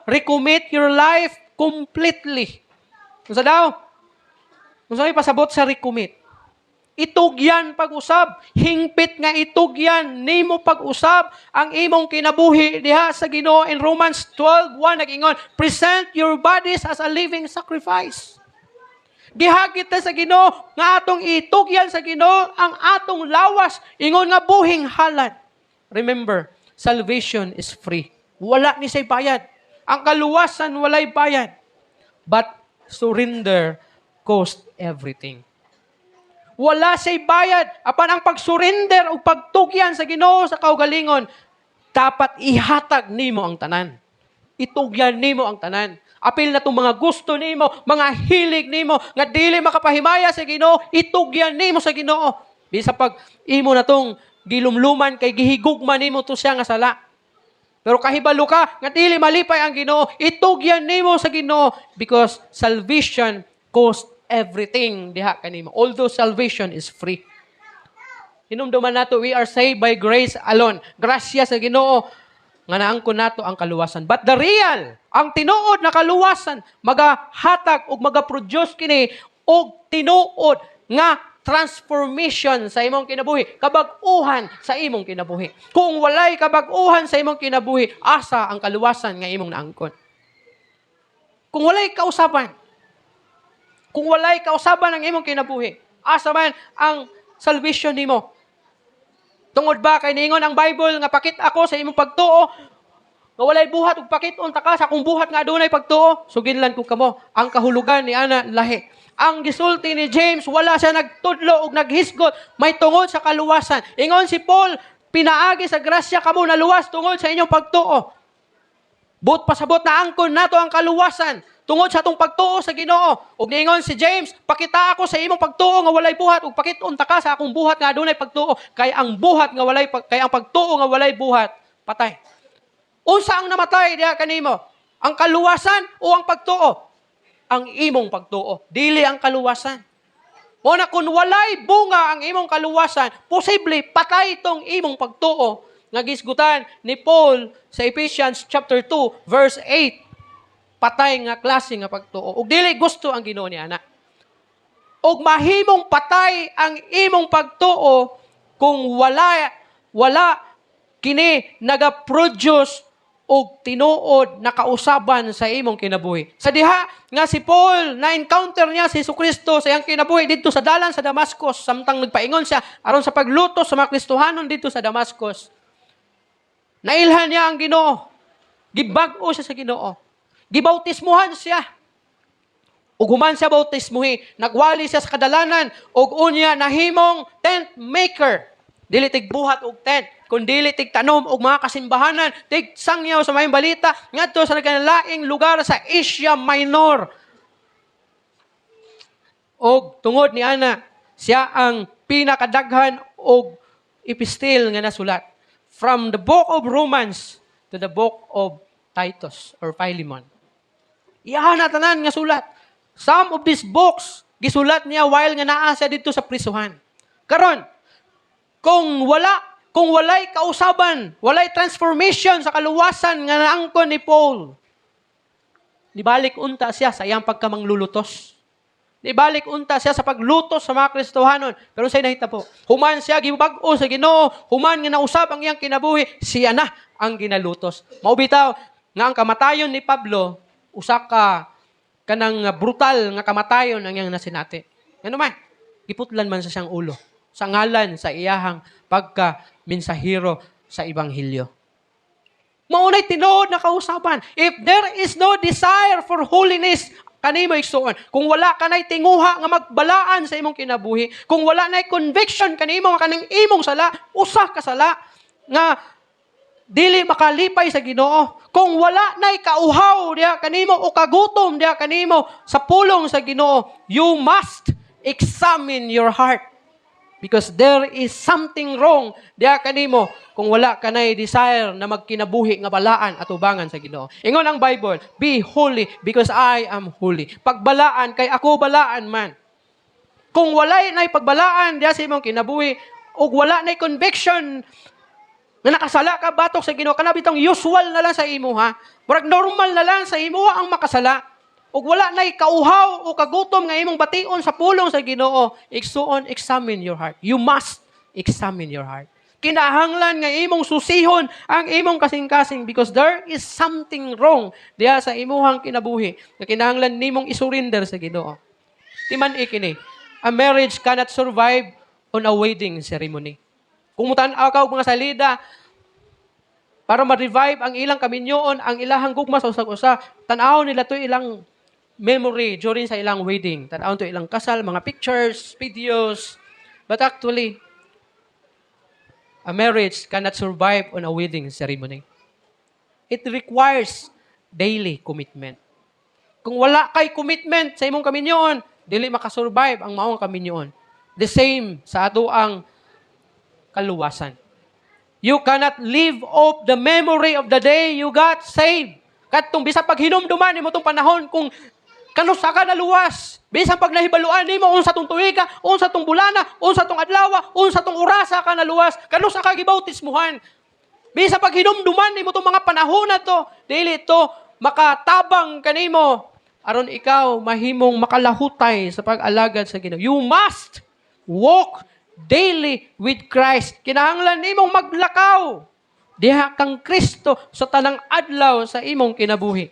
Recommit your life completely. Unsa daw? Unsa may pasabot sa recommit? Itugyan pag-usab, hingpit nga itugyan nimo pag-usab ang imong kinabuhi diha sa Ginoo. In Romans 12:1 nag-ingon, "Present your bodies as a living sacrifice." Gihagit ta sa Ginoo nga atong itugyan sa Ginoo ang atong lawas ingon nga buhing halad. Remember, salvation is free. Wala ni say bayad. Ang kaluwasan, walay bayad. But surrender cost everything. Wala siya'y bayad. Apan ang pag-surrender o pagtugyan sa Ginoo sa kaugalingon, dapat ihatag nimo ang tanan. Itugyan nimo ang tanan. Apil na itong mga gusto nimo, mga hilig nimo, nga dili makapahimaya sa Ginoo, itugyan nimo sa Ginoo. Bisa pag imo na tong gilumluman kay gihigugma nimo to siya nga sala. Pero kahibalo ka nga dili malipay ang Ginoo, itugyan nimo sa Ginoo because salvation cost everything diha kanimo. Although salvation is free. Hinumduman nato, we are saved by grace alone. Grasya sa Ginoo nga naangkon nato ang kaluwasan. But the real, ang tinuod na kaluwasan, magahatag ug magaproduce kini og tinuod nga transformation sa imong kinabuhi, kabag-uhan sa imong kinabuhi. Kung walay kabag-uhan sa imong kinabuhi, asa ang kaluwasan nga imong naangkon? Kung walay kausaban, kung walay kausaban ang imong kinabuhi, asa man ang salvation nimo? Tungod ba kay niingon ang Bible nga pakit ako sa imong pagtuo nga walay buhat ug pakit-on ta ka sa akong buhat nga adunay pagtuo? Suginlan ko kamo, ang kahulugan ni ana lahi. Ang gisulti ni James, wala siya nagtudlo og naghisgot may tungod sa kaluwasan. Ingon si Paul, pinaagi sa grasya kamo naluwas tungod sa inyong pagtuo. Buot pasabot na angkon nato ang kaluwasan tungod sa atong pagtuo sa Ginoo. Ug niingon si James, pakita ako sa imong pagtuo nga walay buhat ug pakit-on ta ka sa akong buhat nga adunay pagtuo, kay ang buhat nga walay kay ang pagtuo nga walay buhat, patay. Unsa ang namatay diha kanimo? Ang kaluwasan o ang pagtuo? Ang imong pagtuo, dili ang kaluwasan. O na kung walay bunga ang imong kaluwasan, posible patay itong imong pagtuo nga gisgutan ni Paul sa Ephesians chapter 2 verse 8. Patay nga klase nga pagtuo. Ug dili gusto ang Ginoo ni ana. Ug mahimong patay ang imong pagtuo kung wala wala kini naga-produce og tinuod na kausaban sa imong kinabuhi. Sa diha nga si Paul na encounter niya si Jesucristo sa iyang kinabuhi didto sa dalan sa Damascus samtang nagpaingon siya aron sa paglutos sa mga Kristohanon didto sa Damascus. Nailhan niya ang Ginoo. Gibag-o siya sa Ginoo. Gibautismuhan siya. Ug human siya bautismuhi, nagwali siya sa kadalanan ug unya nahimong tent maker. Dili tig buhat og tent, kun dili tig tanom og mga kasimbahanan, tig sangyaw sa maayong balita ngadto sa nagkalaing lugar sa Asia Minor. Og tungod ni ana, siya ang pinakadaghan og epistle nga nasulat. From the book of Romans to the book of Titus or Philemon. Iyahan na tanan nga sulat. Some of these books gisulat niya while nga naa siya didto sa prisuhan. Karon, kung walay kausaban, walay transformation sa kaluwasan nga naangkon ni Paul, nibalik unta siya sa iyang pagkamanglulutos. Nibalik unta siya sa paglutos sa mga Kristohanon. Pero say nahitabo, human siya gibag-o sa Ginoo, human nga nausab ang iyang kinabuhi, siya na ang ginalutos. Mao bitaw nga ang kamatayon ni Pablo usa ka kanang brutal nga kamatayon ang iyang nasinati. Ngano man, giputlan man sa siyang ulo sa ngalan sa iyahang pagka mensahero sa ebanghelyo. Maunay tinuod na kausaban. If there is no desire for holiness kanimo, igsuon, kung wala ka nay tinguha nga magbalaan sa imong kinabuhi, kung wala nay conviction kanimo nga kaning imong sala, usa ka sala nga dili makalipay sa Ginoo. Kung wala nay kauhaw diha kanimo o kagutom diha kanimo sa pulong sa Ginoo, you must examine your heart. Because there is something wrong diha kanimo kung wala ka nay desire na magkinabuhi nga balaan at ubangan sa Ginoo. Ingon ang Bible, "Be holy because I am holy." Pagbalaan kay ako balaan man. Kung walay nay pagbalaan diha sa imong kinabuhi ug wala nay conviction Nga nakasala ka batok sa Ginoo, kana bitong usual na lang sa imo ha. Murag normal na lang sa imo ang makasala. Ug wala nay kauhaw o kagutom nga imong bation sa pulong sa Ginoo. Igsuon, examine your heart. You must examine your heart. Kinahanglan nga imong susihon ang imong kasing-kasing because there is something wrong diha sa imuhang kinabuhi nga kinahanglan nimong isurrender sa Ginoo. Timan-i kini, a marriage cannot survive on a wedding ceremony. Kung mutan-aw ka og mga salida para ma-revive ang ilang kaminyoon, ang ilahang gugma sa usag-usa, tan-aw nila to ilang memory during sa ilang wedding. Tan-aw to ilang kasal, mga pictures, videos. But actually, a marriage cannot survive on a wedding ceremony. It requires daily commitment. Kung wala kay commitment sa imong kaminyoon, dili makasurvive ang maong kaminyoon. The same sa ato ang kaluwasan. You cannot live off the memory of the day you got saved. Katong bisan paghinumduman nimo tong panahon kung kanusa ka naluwas. Bisan pag nahibaluan nimo unsa tong tuiga, unsa tong bulana, unsa tong adlaw, unsa tong orasa ka naluwas, kanusa ka gibautismuhan. Bisan pag hinumduman nimo tong mga panahon na to, dili to makatabang kanimo aron ikaw mahimong makalahutay sa pag-alagad sa Ginoo. You must walk daily with Christ. Kinahanglan nimong maglakaw diha kang Kristo sa tanang adlaw sa imong kinabuhi.